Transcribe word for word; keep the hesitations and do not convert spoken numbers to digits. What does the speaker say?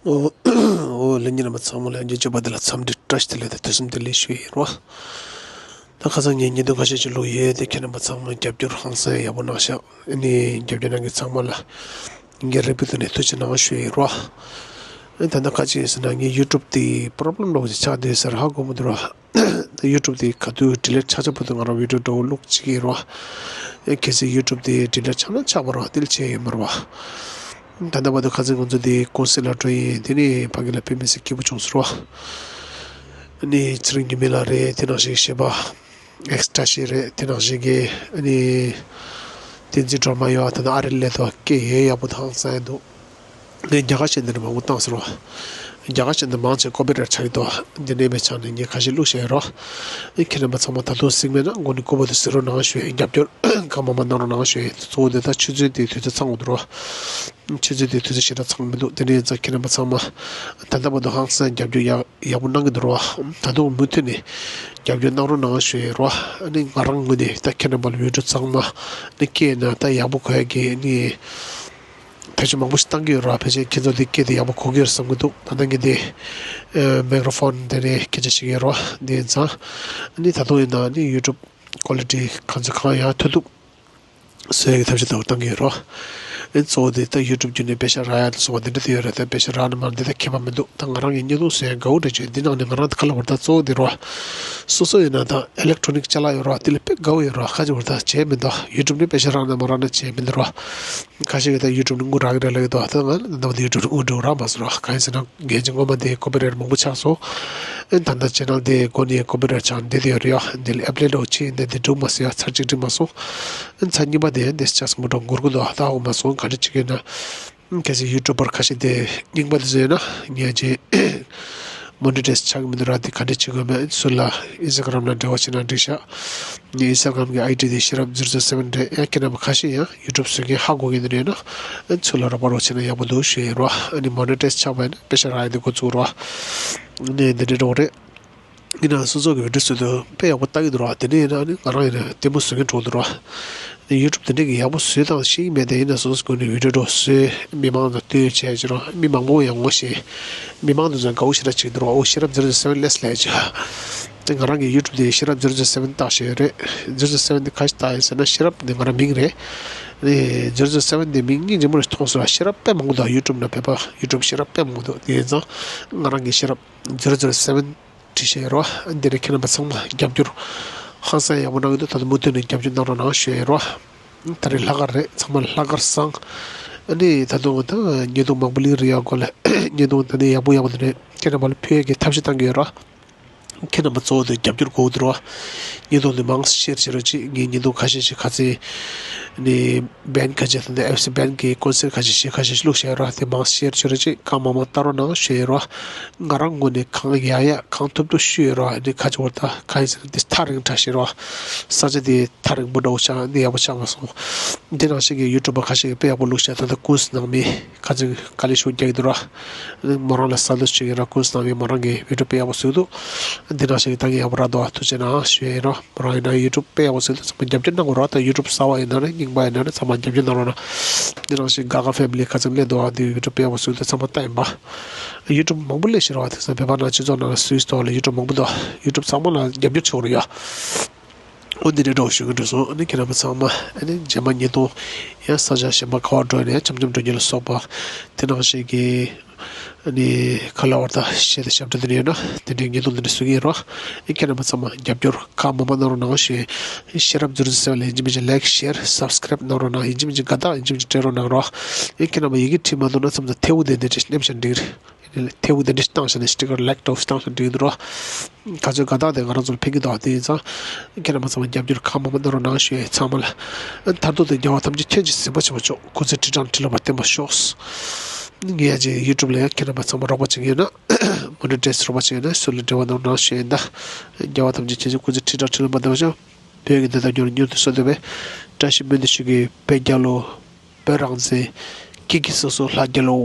ཨོ། ཨོ། ལྷན་རྒྱས་རྣམ་པ་ཚང་མ་ལ་རྒྱལ་སྤྱི་བ་དེ་ལ་འཚམས་འདྲི་བཀྲ་ཤིས་བདེ་ལེགས་དང་ཐུགས་བསམ་བདེ་ལེགས་ཞུ་ཡི་རོ། ད་ཁ་སང་ངས་བརྙན་ཐུང་ཁ་ཤས་ཅིག་བླུགས་ཡོད་དེ། ཁྱེད་རྣམ་པ་ཚང་མ་རྒྱབ་སྐྱོར་ཧང་སང་ཡག་པོ་གནང་ཤག་ཨ་ནི་རྒྱབ་སྐྱོར་གནང་མཁན་ཚང་མ་ལ་ངས་རེ་བའི་ཐོག་ནས་ཐུགས་རྗེ་གནང་ཞུ་ཡི་རོ། ཨ་ནི་ད་ལྟ་ཁ་ཅིག་ཡིན་ཟེར་ན་ངའི་ཡུ་ཊུབ་དེ་པོ་རོབ་ལེམ་འདྲ་བོ་ཅིག་ཆགས་བསྡད་ཟེར་ཧ་གོ་མི་འདུག་རོ། ད་ཡུ་ཊུབ་དེ་ག་དུས་ཌི་ལིཊ་ཆགས་ཆགས་བར་དུ་ང་རང་བི་ཌིའོ་འདྲ་བོ་བླུགས་བྱེད་ཀྱི་ཡིན་རོ། ཨ་གལ་སྲིད་ཡུ་ཊུབ་དེ་ཌི་ལིཊ་ཆགས་ན་ཆགས་པ་རོ། དེ་ལ་བྱས་ཡོད་མ་རེད་བ། ད་ལྟ་བར་དུ་ཁ་སང་ང་ཚོ་དེ་ཀུན་གསལ་ལ་འགྲོ་ཡིན། དེ་ནས་ཕ་གི་ལ་དཔེ་མི་སྲིད་སྐྱིད་པོ་བྱུང་ཟེར་བ། ཨ་ནི་ཚེ་རིང་རྒྱུད་སྨད་ལགས་རེད། དེ་ནང་བཞིན་གཞས་པ་ཨེག་སི་བཀྲ་ཤིས་རེད། དེ་ནང་བཞིན་གྱི་ཨ་ནི་བསྟན་འཛིན་སྒྲོལ་མ་ཡོད། ད་ནང་ཨ་རི་སླེབས་འདུག་སྐད་ཡང་ཡག་པོ་དང་སང་ཡང་འདུག་ངས་རྒྱ་གར་གཞས་འདི་འདྲ་མང་པོ་བཏང་ཟེར་བ། རྒྱ་གར་གཞས་འདི་མང་ཆེ་ཀོ་པི་རའེ་ཊི་ཆགས་ཀྱི་འདུག་འདི་འདྲའི་མི་ཆགས་ནས་ངས་ཁ་ཤས་བླུགས་བཞག་ཡོད་རོ། ཨེ་ཁྱེད་རྣམ་པ་ཚང་མ་ད་དུང་གཟིགས་མེད་ན་མགོ་ནས་སྐུ་པར་དེ་གཟིགས་རོགས་གནང་ཞུ། རྒྱབ་སྐྱོར་གང་མང་མང་གནང་རོགས་གནང་ཞུ། གཙོ་བོ་དེ་ད་ཆུ་ཚོད་དེ་དུས་ཚོད་ཚང་དགོས་འདུག་རོ། ཆུ་ཚོད་དེ་དུས་ཚོད་ཞེ་དྲག་ཚང་མི་འདུག་དེ་འདྲ་ཡིན་ཙང་ཁྱེད་རྣམ་པ་ཚང་མ་ད་ལྟ་བར་དུ་ཧང་སང་རྒྱབ་སྐྱོར་ཡག་ཡག་པོ་གནང་གི་འདུག་རོ། ད་དུང་མུ་མཐུད་ནས་རྒྱབ་སྐྱོར་གནང་རོགས་གནང་ཞུ་ཡི་རོ། ཨ་ནི་ང་རང་ངོས་ནས་ད་ཁྱེད་རྣམ་པ་ལ་འོས་སྦྱོར་གཙང་མ་ནི་སྐད་ན་ད་ཡག་པོ་གོ་ཡ་གི་ནི། ཐབས་ཤེས་མང་པོ་ཞིག་བཏང་གི་ཡོད་ར། ཕལ་ཆེར་ཁྱེད་ཚོ་འདི་སྐད་དེ་ཡག་པོ་གོ་གི་ཡོད་བསམ་གི་འདུག་ད་ལྟ་ངས་འདི་མེག་རོ་ཕོན་དེ་ནས་སྐད་ཆ་བཤད་ཀྱི་ཡོད་ར། འདི་ཡིན་ཙང་ནི་ད་དུང་ཡིན་ན་ནི་ཡུ་ཊུབ་ཀོ་ལི་ཊི་གང་ཚེ་གང་ཡག་ཐུབ་ཐུབ་བཟོ་ཡག་གི་ཐབས་ཤེས་དག་བཏང་གི་ཡོད་ར། ཨེ་གཙོ་བོ་དེ་ད་ཡུ་ཊུབ་བརྒྱུད་ནས་པེ་ཤ་རག་ཡག་དང་སོགས་པ་འདི་འདྲ་དེ་ཡོད་ར། ད་པེ་ཤ་རག་ན་མ་རག་འདི་ད་ཁྱད་པར་མི་འདུག་ད་ང་རང་གི་བརྙན་ཐུང་བཟོ་ཡག་དགའ་བོ་འདྲ་བྱུང་། འདི་ནང་ནས་ང་རང་ད་ག་ལ་བར་ད་གཙོ་བོ་དེ་ར། སོ་སོ་ཡིན་ན་ད་ཨི་ལེག་ཊོ་ནིག་ཅ་ལག་ཡོད་ར། དེ་ལ་དཔེ་དགའ་བོ་ཡོད་ར། ཁ་ཅིག་བར་ད་བྱས་མི་འདུག་ཡུ་ཊུབ་ནས་པེ་ཤ་རག་ན་མ་རག་ན་བྱས་མི་འདུག་ར། ཁ་ཤས་ཀྱིས་ད་ཡུ་ཊུབ་ནས་དངུལ་རག་གི་རེད་ལབ་ཀྱི་འདུག་ད་ང་ལ་ད་ཡུ་ཊུབ་ནས་དངུལ་འགྲོ་རག་མ་སོང་ར། གང་ཡིན་ཟེར་ན་ངས་ཅིག་སྔོན་མ་དེ་ཀོ་པི་རའེ་ཊི་མང་པོ་ཆགས་སོང་། ཨེ་ད་ལྟ་ཅེ་ནལ་དེ་སྒོ་ནས་ཀོ་པི་རའེ་ཊི་ཆགས་འདི་དེ་ཡོད་རེད་ཡ། འདི་ལ་ཨེ་པི་ལེ་འདྲ་བོ་ཆེ་འདི་འདི་འགྲུབ་མ་སོང་ཡ། ཚར་གཅིག་འགྲིག་མ་སོང་། ཨེ་ཚར་གཉིས་པ་དེ་འདི་ཆགས་སོང་མོ་འགྲོ་འགུར་གི་འདུག་ད་འོ་མ་སོང་ག་འདྲ་བྱེད་ཀྱི་ཡོད་ན། གལ་སྲིད་ཡུ་ཊུབ་པར་ཁ་ཤས་དེ་རྙིང་པ་དེ་ཚོ་ཡོད་ན་ངས་ཅིག་མོ་ནི་ཊའི་ཛི་ཆགས་ཀྱི་མི་འདུག་ར། དེ་ག་འདྲ་བྱེད་དགོས་མེད་སུ་ལ་ཨིན་སི་ཊ་གྷ་རམ་ལ་འབྲེལ་བ་བྱེད་ན་འགྲིག་ཤག་ངའི་ཨིན་སི་ཊ་གྷ་རམ་གྱི་ཨའི་ཌི་དེ་ཤེས་རབ་ཛི་རོ་ཛི་རོ་སེ་བན་རེད། ཡང་ཁྱེད་རྣམ་པ་ཁ་ཤས་ཡང་ཡུ་ཊུབ་བཟོ་མཁན་ཧ་གོ་མཁན་དེ་འདྲ་ཡོད་ན་ཚུར་ལ་རོགས་པ་རོགས་བྱས་ན་ཡག་པོ་འདུག་ཞུ་ཡིན་རོ། ཨ་ནི་མོ་ནི་ཊའི་ཛི་ཆགས་པ་ཡིན་ན་པེ་ཤ་རག་ཡ་དེ་འགོ་བཙུགས་རོ། ཨ་ནི་འདི་འདྲ་འགྲོ་གི་རེད། ཡིན་ནའང་སོ་སོ་གི་བི་ཌིའོ་བཟོ་དུས་དཔེ་ཡག་པོ་ལྟ་གི་འདུག་རོ། དེ་འདྲ་ཡིན་ན་ཨ་ནི་ང་རང་ཡིན་ན་ལྟད་མོ་བཟོ་མཁན་འགྲོ་གི་འདུག་རོ། ཨ་ནི་ཡུ་ཊུབ་དེ་འདྲ་གི་ཡག་པོ་བཟོས་དང་ཤེས་ཀྱི་མེད་དེ། ཡིན་ན་སོ་སོ་སྒོ་ནས་བི་ཌིའོ་འགྲོ་བཟོས་མི་མང་དང་བསྟུན་བྱས་ཀྱི་རོ། མི་མང་པོ་ཡང་ངོ་ཤེས། མི་མང་དེ་ཚོ་དགའ་བོ་ཞེ་དྲག་བྱེད་ཀྱི་འདུག་རོ། ཨོ་ཤེས་རབ་ཛི་རོ་ཛི་རོ་སེ་བན་ལེས་ལས་ཅི། དེ་ང་རང་གི་ཡུ་ཊུབ་དེ་ཤེས་རབ་ཛི་རོ་ཛི་རོ་སེ་བན་བཏགས་བཞག་ཡོད་རེད། ཛི་རོ་ཛི་རོ་སེ་བན་དེ་ག་ཞིག་བཏགས་ཡིན་ཟེར་ན་ཤེས་རབ་དེ་ང་རང་མིང་རེད། ཨ་ནི་ཛི་རོ་ཛི་རོ་སེ་བན་དེ་མིང་སྙིང་རྗེ་མོ་རེ་མཐོང་སོང་། ཤེས་རབ་དཔེ་མང་པོ་འདུག་ཡུ་ཊུབ་ནང་བོད་པ་ཡུ་ཊུབ་ཤེས་རབ་དཔེ་མང་པོ་འདུག་དེ་ཡིན་ཙང་ང་རང་གི་ཤེས་རབ་ཛི་རོ་ཛི་རོ་སེ་བན་བྲིས་བཞག་ཡོད་རོ། འདི་ནས་ཁྱེད་རྣམ་པ་ཚང་མ་རྒྱབ་སྐྱོར་ཧང་སང་ཡག་པོ་གནང་གི་འདུག་ད་དུང་མུ་མཐུད་ནས་རྒྱབ་སྐྱོར་གནང་རོགས་གནང་ཞུ་ཡ་ཡིན་རོ། ད་རེས་ལྷག་དཀར་རེད། ཚང་མ་ལྷག་དཀར་བཟང་། ཨ་ནི་ད་དུང་ད་བརྙན་ཐུང་མང་པོ་སླེབས་རེད་ཡ། སྒོ་ལ་བརྙན་ཐུང་ད་ནི་ཡག་པོ་ཡག་པོ་དེ་འདྲ་ཁྱེད་རྣམ་པ་ལ་ཕུལ་ཡ་གི་ཐབས་ཤེས་བཏང་གི་ཡོད་རོ། ཁྱེད་རྣམ་པ་གཙོ་བོ་དེ་རྒྱབ་སྐྱོར་དགོས་འདུག་རོ། བརྙན་ཐུང་དེ་མང་ཤེར་བྱེད་རོགས་གྱིས། ངས་བརྙན་ཐུང་ཁ་ཤས་ཤིག་ཁ་སང་ནས་བེན་ཁ་ཤས་དང་ཨེབ་སི་བེན་གི་ཀོན་སེར་ཁ་ཤས་ཤིག་ཁ་ཤས་ཤིག་བླུགས་བཞག་ཡོད་རོ། དེ་མང་ཤེར་བྱེད་རོགས་གྱིས། གང་མང་མང་བལྟ་རོགས་གནང་ཞུ་ཡ་ཡིན་རོ། ང་རང་ངོས་ནས་གང་ཡག་ཡག་གང་ཐུབ་ཐུབ་ཞུས་ཡོད་རོ། ཨ་ནི་ཁ་ཆེ་བར་ད་གང་ཡིན་ཟེར་ན་དེ་ཐག་རིང་དྲགས་ཤག་རོ། ས་ཆ་དེ་ཐག་རིང་པོ་འདྲ་བོ་ཆགས། འདི་ཡག་པོ་ཆགས་མ་སོང་། འདི་ནང་བཞིན་གྱི་ཡུ་ཊུབ་པ་ཁ་ཤས་ཀྱིས་དཔེ་ཡག་པོ་བླུགས་ཤག་ད་ལྟ་ཀུན་གཟིགས་གནང་མི་ཁ་ཅིག་དཀའ་ལས་ཤུགས་རྒྱག་གི་འདུག་ར། མོ་རང་ལ་གསར་གཏོད་བྱེད་ཀྱི་ར། ཀུན་གཟིགས་གནང་མི་མོ་རང་གིས་བི་ཌིའོ་དཔེ་ཡག་པོ་བཟོས་འདུག་འདི་ནང་བཞིན་གྱི་ད་གིན་ཡག་པོ་རག་འདུག་ཐུགས་རྗེ་གནང་ཞུ་ཡ་ཡིན་ར། མོ་རང་ཡིན་ན་ཡུ་ཊུབ་དཔེ་ཡག་པོ་བཟོས་འདུག་ཚང་མ་རྒྱབ་སྐྱོར་གནང་དགོས་ར། ད་ཡུ་ཊུབ་གསར་པ་ཡིན་ན་རེད། རྙིང་པ་ཡིན་ན་རེད། ཚང་མ་རྒྱབ་སྐྱོར་གནང་རོགས་གནང་། འདི་ནང་བཞིན་ག་ག་ཕེ་མི་ལི་ཁ་ཚིག་སླེབས་འདུག་ཨ། འདི་ཡུ་ཊུབ་དཔེ་ཡག་པོ་བཟོས་འདུག་ཚང་མ་ལྟ་ཡིན་པ། ཡུ་ཊུབ་མང་པོ་སླེབས་ཤག་ར། དེང་སང་བོད་པ་ནང་སྤྱི་ཚོགས་ནང་སུད་སི་ཐོག་ལ་ཡུ་ཊུབ་མང་པོ་འདུག་ཡུ་ཊུབ་ཚང་མ་ལ་རྒྱབ་སྐྱོར་བྱེད་དགོས་རེད་ཡ། འོ་འདི་འདྲའི་འདྲ་བོ་ཞུ་གི་འགྲོ་སོང་། ཨ་ནི་ཁྱེད་རྣམ་པ་ཚང་མ་ཨ་ནི་རྗེས་མ་བརྙན་ཐུང་ཡང་ས་ཆ་གཞན་པ་ག་བར་འགྲོ་ནས་འཆམ་འཆམ་འགྲོ་མཁན་ལ་སོགས་པ། དེ་ནང་བཞིན་གྱི་ཨ་ནི་ག་ལ་བར་ད་གཞས་དང་ཞབས་བྲོ་འདི་འདྲ་ཡོད་ན་དེ་འདྲའི་བརྙན་ཐུང་འདི་འདྲ་བཟོ་གི་ཡིན་རོ། ཨ་ཁྱེད་རྣམ་པ་ཚང་མ་རྒྱབ་སྐྱོར་གང་མང་མང་གནང་རོགས་གནང་ཞུ། ཤེར་རབ་ཛི་རོ་ཛི་སེ་བན་ལ་ཡིན་གཅིག་མིན་གཅིག་ལའིཀ་ཤེར་སབ་སི་ཀ་རེབ་གནང་རོགས་གནང་། ཡིན་གཅིག་མིན་གཅིག་དགའ་རྟགས་ཡིན་གཅིག་མིན་གཅིག་སྤྲད་རོགས་གནང་རོགས། ཨ་ཁྱེད་རྣམ་པ་ཡི་གེ་བྲིས་མ་ཐུབ་ན་མཚམས་མཚམས་ཐལ་བ་དེ་འདྲ་ཅིག་མནན་བཞག་འགྲིག་རེད། ཐལ་བ་དེ་འདྲ་བཏང་བཞག་ནས་སི་ཊི་ཀར་ལེག་ཊོབ་བཏང་བཞག་འགྲིག་འདུག་རོ། ག་ཚོད་དགའ་རྟགས་དེ་ང་རང་ཚོ་ལ་ཕན་གྱི་འདུག་དེ་ཡིན་ཙང་ཁྱེད་རྣམ་པ་ཚང་མ་རྒྱབ་སྐྱོར་གང་མང་མང་གནང་རོགས་གནང་ཞུ་ཡས། ཚང་མ་ལ་མཐར་ཐུག་དེ་རྒྱལ་བ་ཐམས་ཅད་མཁྱེན་ཅིང་གཟིགས་པ་ཆེན་པོ་མཆོག་སྐུ་ཚེ་ཁྲི་ཕྲག་ཁྲི་ལོ་བར་བརྟན་པར་ཤོག་ངས་ཀྱི་ཡུ་ཊུབ་ལ་ཡང་ཁྱེད་རྣམ་པ་ཚང་མ་རོགས་པ་བྱེད་ཀྱི་ཡོད་ན་མོ་ནི་ཊའི་ཛི་རོགས་པ་བྱེད་ཀྱི་ཡོད་ན་སུ་ལ་འབྲེལ་བ་གནང་རོགས་གནང་ཞུ་ཡས་ཡིན། ད་རྒྱལ་བ་ཐམས་ཅད་མཁྱེན་ཅིང་སྐུ་ཚེ་ཁྲི་ཕྲག་ཁྲི་ལོ་བར་བརྟན་པར་ཤོག་བོད་ཀྱི་བདེན་མཐའ་མྱུར་མྱུར་དུ་སྲུང་ཐུབ་པའི་བཀྲ་ཤིས་སྨོན་འདུན་ཞུ་གི། བོད་རྒྱལ་ལོ། བོད་རང་བཙན། སྐྱིད་སྐྱིད་སོ་སོ་ལྷ་རྒྱལ་ལོ།